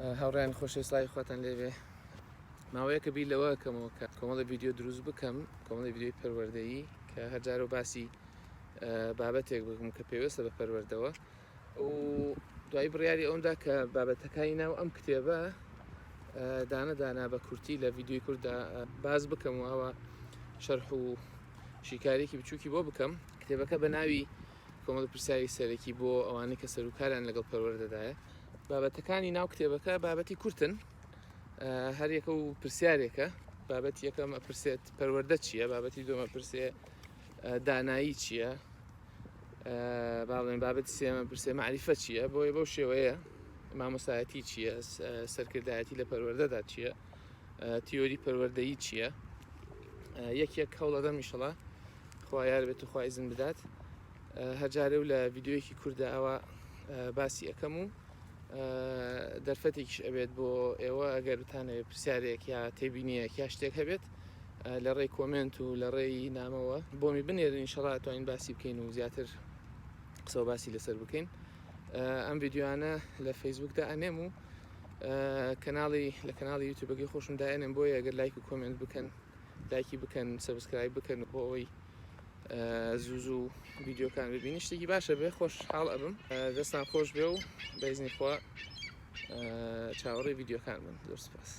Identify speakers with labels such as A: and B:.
A: هاوڕێیانی خۆشەویست سڵاوی خواتان لێبێ ماوەیەکە بیر لەوە کەمەوە کە کۆمەڵی ڤیدیۆ دروست بکەم کۆمەڵی ڤیدیۆی پەروەردەیی کە هەرجارە و باسی بابەتێک بکەم کە پێویستە بە پەروەردەوە و دوایی بڕیاری ئەومدا کە بابەتەکانی ناو ئەم کتێبە دانە دانا بە کورتی لە ڤیدیۆی کورددا باز بکەم و ئەوە شەرح و شیکارێکی بچووکی بۆ بکەم کتێبەکە بە ناوی کۆمەڵی پرسیاری سەرەکی بۆ ئەوانەی کە سەروکاریان لەگەڵ پەروەردەدایە. بابەتەکانی ناو کتێبەکە بابەتی کورتن، هەر یەکە و پرسیارێکە. بابەتی یەکەم ئەپرسێت پەروەردە چییە، بابەتی دووەم ئەپرسێ دانایی چییە، با بڵێین بابەتی سێیەم ئەپرسێ مەعریفە چییە. بۆیە بەو شێوەیە مامۆستایەتی چییە، سەرکردایەتی لە پەروەردەدا چییە، تیۆری پەروەردەیی چییە. یەک یەک هەوڵەدەم ئیشەڵا خوا یار بێت و خوا ئیزن بدات هەر جارێ و لە ڤیدیۆیەکی کوردە ئەوە باسی ئەەکەم و دەرفەتێکیش ئەبێت بۆ ئێوە ئەگەر بتانەوێت پرسیارێک یا تێبینیەک یا شتێک هەبێت لە ڕێی comment و لە ڕێی نامەوە بۆمی بنێرن ئینشەڵا توانین باسی بکەین و زیاتر قسە و باسی لەسەر بکەین ئەم ڤیدیۆیانە لە فەیسبوکدا ئەنێم و کەناڵی لە کەناڵی یوتیوبەکەی خۆشم دائەنێم بۆیە ئەگەر لایک و comment بکەن لایکی بکەن subscribe بکەن بۆ ئەوەی زوو زوو ڤیدیۆکان ببینی شتێکی باشە بێ خۆش حاڵ ئەبم دەستان خۆش بێ و بەیزنی خوا چاوەڕێی ڤیدیۆکان بن زۆر سپاس.